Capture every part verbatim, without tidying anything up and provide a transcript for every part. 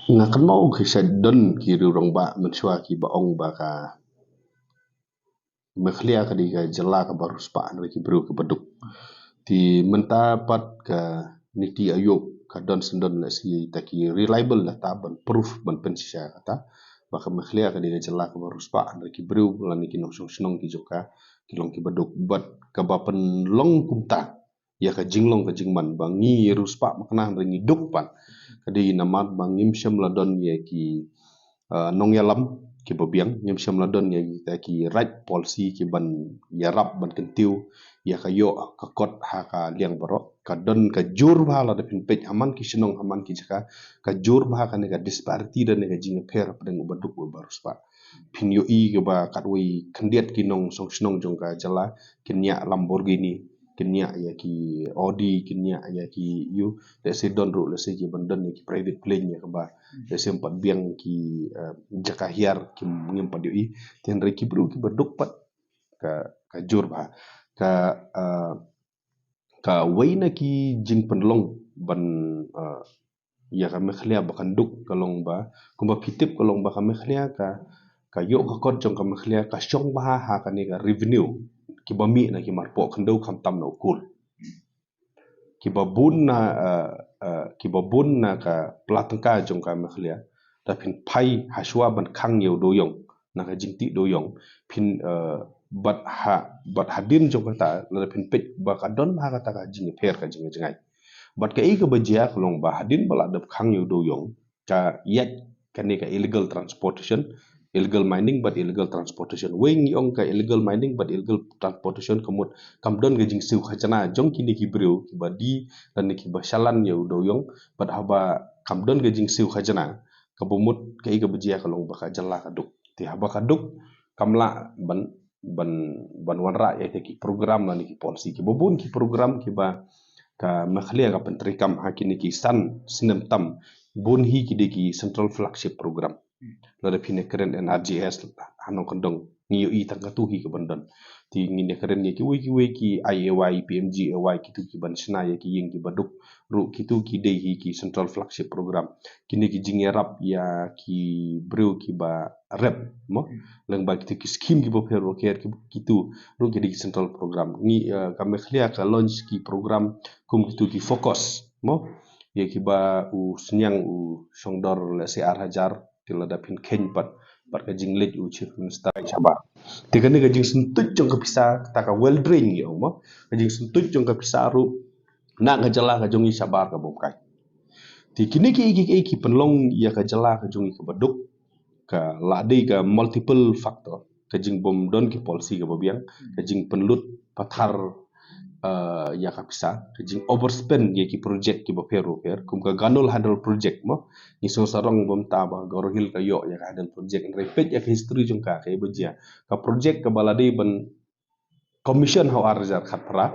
Nga kynmaw ki shait don ki riew rangbah mynshuwa kiba ong ba ka Meghalaya ka dei ka jylla kaba riewspah hynrei ki briew kiba duk. Te mynta pat ka NITI Aayog ka don shen don lehse kita ki reliable data ban proof ban pynshisha kata ba ka Meghalaya ka dei ka jylla kaba riewspah hynrei ki briew lane ki nongshong shnong ki jong ka ki long kiba duk. Bad kaba pynlong kumta ïa ka jinglong ka jingman ba ngi riewspah makna hynrei ngi duk pat ka dei namar ba ngim shym la don ïa ki, uh, nongïalam kiba biang, ngim shym la don ïa kita ki right policy kiban ïarap ban kyntiew ïa ka ïoh ka kot ha ka liang baroh. Ka don ka jur bha lada phin peit ha man ki shnong ha man ki jaka, ka jur bha kane ka disparity lane ka jingïapher hapdeng uba duk uba riewspah. Phin ïohi kaba katwei khyndiat ki nongshong shnong jong ka jylla kin ñiah Lamborghini, kin ñiah ïa ki Audi, kin ñiah ïa ki ïu, lehse don ruh lehse kiban don ïa ki private plane ïa kaba lehse ym pat biang ki, eh, jaka hiar kim, ngim pat ïohi. Te hynrei ki briew kiba duk pat ka, ka jur bha. Ka, eh, kawei na ki jingpynlong ban, eh, ïa ka Meghalaya ba kan duk ka long ba, kumba phi tip ka long ba ka Meghalaya ka, ka ïoh ka kot jong ka Meghalaya ka shong bha ha kane ka revenue kiba mih na ki marpoh khyndew khamtam na u coal. Kiba bun na, eh, eh, kiba bun na ka pla tyngka jong ka Meghalaya lada phin phai hashwa ban khang ïa u dewïong na ka jingtih dewïong, phin, eh, bad ha, bad hadien jong kata lada phin peit ba ka don bha kata ka jingïapher ka jingïajngai. Bad kaei kaba jia ka long ba hadien ba la dep khang ïa u dewïong ka ïaid kane ka illegal transportation, illegal mining bad illegal transportation. Wei ngi ong ka illegal mining bad illegal transportation ka mut kam don ka jingsiew khajna jong kine ki briew kiba die lane kiba shalan ïa u dewïong, bad haba kam don ka jingsiew khajna kaba mut kaei kaba jia ka long ba ka jylla ka duk. Te haba ka duk kam lah ban, ban, ban wanrah ïa kita ki program lane ki policy kiba bun, ki program kiba ka Meghalaya ka pyntreikam ha kine ki san snem tam, bun hi ki dei ki central flagship program. Lada phin ïakren NREGS ha nongkyndong ngi ïohi tang katu hi kaban don. Te ngin ïakren ïa kiwei kiwei ki IAY, PMGAY, kitu kiban shna ïa ki ïing kiba duk ruh, kitu ki dei hi ki central flagship program. Kine ki jingïarap ïa ki briew kiba rep mo. Lyngba kitu ki scheme kiba pher ba pher ki, kitu ruh ki dei ki central program. Ngi, eh, ka Meghalaya ka launch ki program kum kitu ki FOCUS mo, ïa kiba u sniang u shong dor lehse ar hajar, te lada phin kheiñ pat bad ka jingleit u Chief Minister shabar. Te kane ka jingsyntuid jong ka pisa, kata ka well drain ngi ong mo, ka jingsyntuid jong ka pisa ruh na ka jylla ka jong ngi shabar ka bym kai. Te kine kiei kiei ki pynlong ïa ka jylla ka jong ngi kaba duk, ka la dei ka multiple factor, ka jingbym don ki policy kaba biang, ka jingpynlut pathar, eh, ïa ka pisa, ka jing overspend ïa ki project kiba pher ba pher, kum ka Ganol Hydel project mo, ngi sngewsarong bym ta ba Garo Hills ka ïoh ïa ka Hydel project, hynrei peit ïa ka history jong ka, kaei ba jia. Ka project kaba la dei ban commission ha u ar hajar khatphra,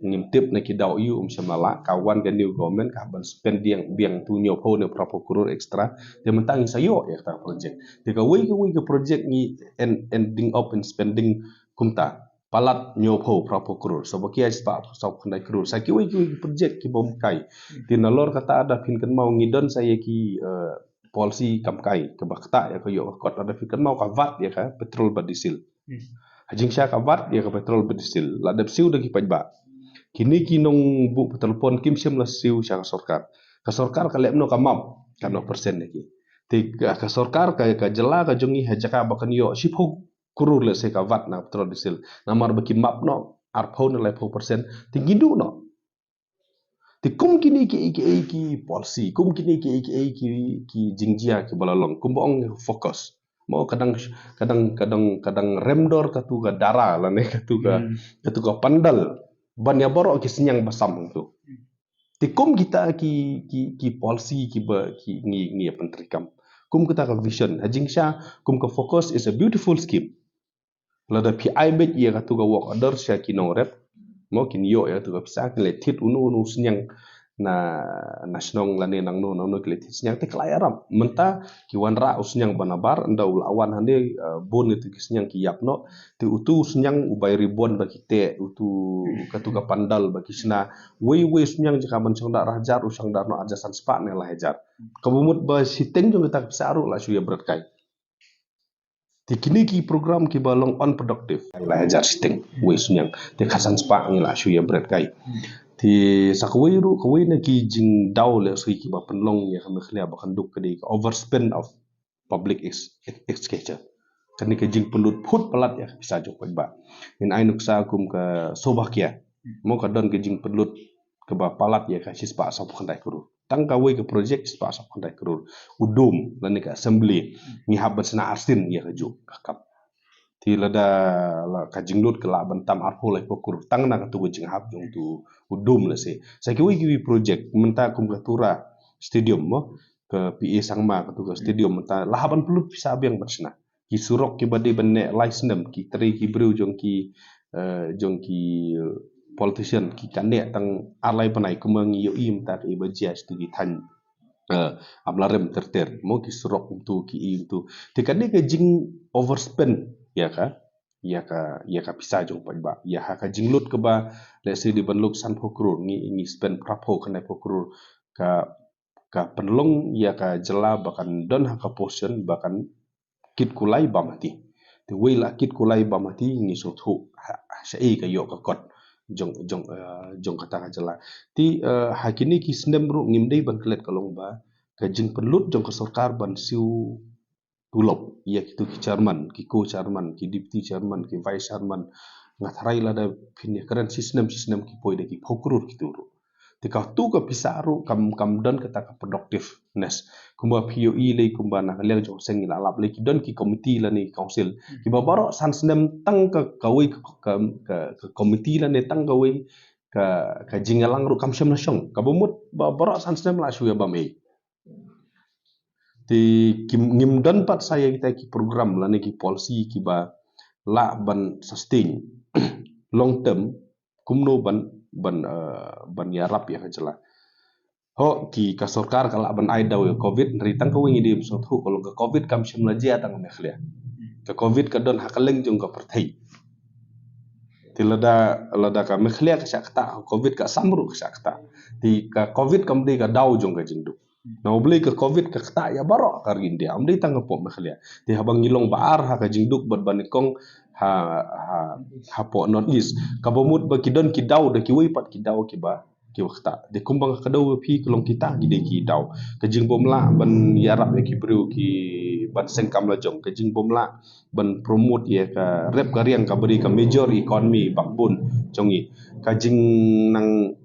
ngim tip na ki daw aïu, um shym la lah, ka wan ka new government ka hap ban spend biang, biang tu hynñiewphew ne phraphew klur extra. Te mynta ngi sa ïoh ïa kata ka project. Te kawei kawei ka project ngi en, ending up in spending kumta palat hynñiewphew phraphew klur, sa ba ki ai spah sawphew khyndai klur. Sa kiwei kiwei ki project kibym kai. Te nalor kata lada phin kynmaw ngi don sa ïa ki, eh, policy kam kai kaba ktah ïa ka ïoh ka kot, lada phin kynmaw ka VAT ïa ka petrol bad diesel. Hmm. Ha jingshisha ka VAT ïa ka petrol bad diesel la dep siew da ki paidbah. Kine ki nongbuh petrol pump kim shym la siew sha ka sorkar. Ka sorkar ka leh kumno, ka map katno percent ïa ki. Te ka, ka sorkar ka, ka jylla ka jong ngi ha jaka ba kan ïoh shiphew klur lehse ka VAT na petrol diesel, namar ba ki map noh arphew ne laiphew percent, te ngin duh noh. Te kum kine kiei kiei ki policy, kum kine kiei kiei ki, ki jingjia kiba la long, kumba ong FOCUS mo, ka dang, ka dang, ka dang, ka dang rem dor katu ka dara lane katu ka, hmm, katu ka pandal ban ïa baroh ki sniang ba sam hangtu. Te kum kita ki, ki, ki policy kiba ki ngi, ngi ïa pyntreikam, kum kita ka vision, ha jingshisha kum ka FOCUS is a beautiful scheme. Lada phi ai beit ïa katu ka work order sha ki nongrep mo, kin ïoh ïa katu ka pisa, kin leh thied uno uno u sniang, na na shnong lane nangno nangno ki la thied sniang te ka la ïarap. Mynta ki wanrah u sniang ba nabar, ynda u la wan hangne, eh, bun ïa ki sniang ki ïap noh. Te utu u sniang u bai ribbon ba ki teh, utu katu ka pandal ba ki shna. Wei wei u sniang jaka ban shong da ar hajar, u shong da noh ar hajar san spah ne lai hajar. Kaba mut ba shiteng jong kita ki pisa ruh la shu ïa bret kai. Te kine ki program kiba long unproductive. Lai hajar shiteng, wei u sniang. Te khatsan spah ngi la shu ïa bret kai. Te sa kawei ruh, kawei na ki jingdaw lehse kiba pynlong ïa ka Meghalaya ba kan duk ka dei ka overspend of public ex-, exchequer. Kane ka jingpynlut phut palat ïa ka pisa jong paidbah. Ngin ai nuksa kum ka Sowbhakia. Mo ka don ka jingpynlut kaba palat ïa ka shispah sawphew khyndai klur. Tang kawei ka project shispah sawphew khyndai klur. U dum lane ka assembly ngi hap ban shna arsien ïa kajuh ka kam. Te lada la ka jinglut ka lah ban tam arphew laiphew klur tang na katu ka jinghap jong utu u dum lehse. Sa kiwei kiwei project mynta kum ka Tura Stadium mo, ka P A Sangma katu ka stadium mynta la hap ban pynlut pisa biang ban shna. Ki surok kiba dei ban neh lai snem, ki trei ki briew jong ki, eh, jong ki, eh, politician ki ka neh tang ar lai bnai, kumba ngi ïohi mynta ka iba jia sha tu ki thaiñ, eh, Amlarem ter ter mo, ki surok kumtu ki i kumtu. Te ka dei ka jing overspend ïa ka, ïa ka, ïa ka pisa jong paidbah. Ïa ha ka jinglut kaba lehse dei ban lut sanphew klur, ngi, ngi spend phraphew khyndaiphew klur. Ka ka pynlong ïa ka jylla ba kan don ha ka position ba kan kit kulai bam hati. Te wei la kit kulai bam hati ngi sngewthuh ha, ha shaei ka ïoh ka kot jong, jong, eh, jong kata ka jylla. Te, eh, ha kine ki snem ruh ngim dei ban klet ka long ba ka jingpynlut jong ka sorkar ban siew tulop ïa kitu ki chairman, ki co-chairman, ki deputy chairman, ki vice chairman. Nga tharai lada phin ïakren shi snem shi snem ki poi da ki phew klur kitu ruh. Te katu ka pisa ruh kam, kam don kata ka productiveness. Kumba phi ïohi lei kumba na ka liang jong seng ngi la lap lei ki don ki committee lane ki council kiba baroh san snem tang ka, kawei ka, ka, ka, ka committee lane tang kawei ka, ka jingïalang ruh kam shym la shong. Kaba mut ba baroh san snem la shu ïa bam ei. Te kim, ngim don pat sa ïa kita ki program lane ki policy kiba lah ban sustain long term, kumno ban, ban, eh, ban ïarap ïa ka jylla. Ho, ki ka sorkar ka lah ban ai daw ïa covid, hynrei tang kawei ngi dei ban sngewthuh ka long ka covid kam shym la jia tang ha Meghalaya. Ka covid ka don ha kylleng jong ka pyrthei. Te lada, lada ka Meghalaya ka shah ktah, covid ka Assam ruh ka shah ktah. Te ka covid kam dei ka daw jong ka jingduk. Na U Blei ka covid ka ktah ïa baroh ka ri India, ym dei tang hapoh Meghalaya. Te haba ngi long ba ar ha ka jingduk bad ba nyngkong ha, ha, hapoh North East, kaba mut ba ki don ki daw da kiwei pat ki daw kiba, kiba ktah. Te kumba nga kdew ïa phi ka long kita ki dei ki daw. Ka jingbymlah ban ïarap ïa ki briew ki ban seng kam la jong. Ka jingbymlah ban promote ïa ka rep ka riang kaba dei ka major economy backbone jong ngi. Ka jingnang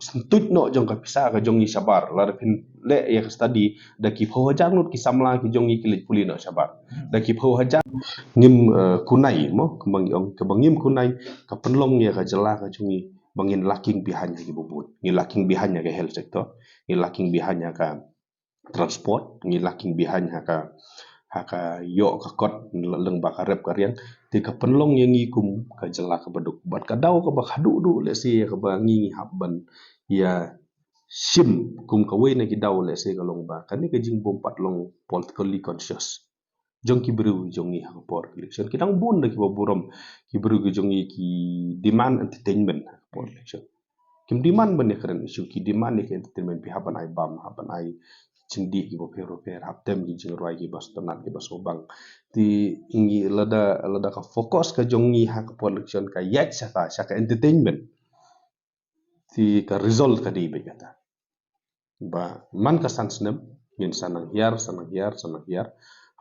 syntuid noh jong ka pisa ka jong ngi shabar. Lada phin leh ïa ka study da ki phew hajar ngut ki samla ki jong ngi ki leit pule noh shabar. Da ki phew hajar ngim, eh, kunai mo, kaba ngi ong, kaba ngim kunai ka pynlong ïa ka jylla ka jong ngi ba ngin lagging behind ha kiba bun. Ngi lagging behind ha ka health sector, ngi lagging behind ha ka transport, ngi lagging behind ha ka, ha ka ïoh ka kot lyngba ka rep ka riang. Te ka pynlong ïa ngi kum ka jylla kaba duk. Bad ka daw kaba khatduh duh lehse ïa kaba ngi, ngi hap ban ïa shim kum kawei na ki daw lehse ka long ba kane ka jingbym pat long politically conscious jong ki briew jong ngi ha ka por election. Ki dang bun da kiba burom, ki briew ki jong ngi ki demand entertainment ha ka por election. Kim demand ban ïakren issue, ki demand ïa ka entertainment, phi hap ban ai bam, hap ban ai jingdih kiba pher ba pher, hap tem ki jingrwai kiba sngewtynnat kiba sngewbang. Te ngi lada, lada ka focus ka jong ngi ha ka por election ka ïaid sha ka, sha ka entertainment. Te ka result ka dei beit kata. Ba man ka san snem ngin sa nang hiar, sa nang hiar, sa nang hiar.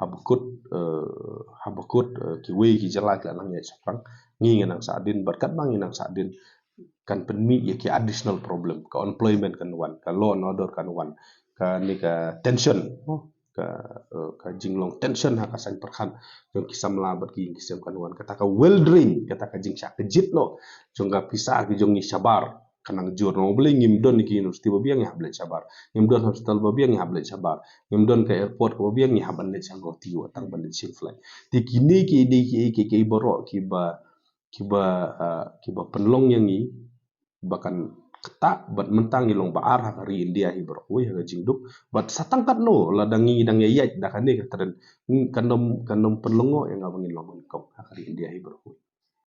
Haba kut, eh, haba kut, eh, kiwei ki jylla ki la nang ïaid shaphrang. Ngi ngin nang sahdien, bad katba ngin nang sahdien kan pynmih ïa ki additional problem, ka unemployment kan wan, ka law and order kan wan, kane ka tension, oh, ka, eh, ka jinglong tension ha ka saiñ pyrkhat jong ki samla bad ki ïing ki sem kan wan. Kata ka well drain, kata ka jingshah kjit noh jong ka pisa ki jong ngi shabar ka nang jur. Namar balei? Ngim don ki university ba biang, ngi hap leit shabar. Ngim don hospital ba biang, ngi hap leit shabar. Ngim don ka airport ba biang, ngi hap ban leit sha Guwahati wat tang ban leit sha flight. Te kine ki dei ki, ki, ki baroh kiba, kiba, ah, kiba pynlong ïa ngi ba kan, kata bad mynta ngi long ba ar ha ka ri India hi baroh kawei ha ka jingduk. Bad sa tang katno lada ngi dang ïaid da kane ka trend, kan ym, kan ym pynlyngngoh ïa nga ba ngin long nyngkong ha ka ri India hi baroh kawei.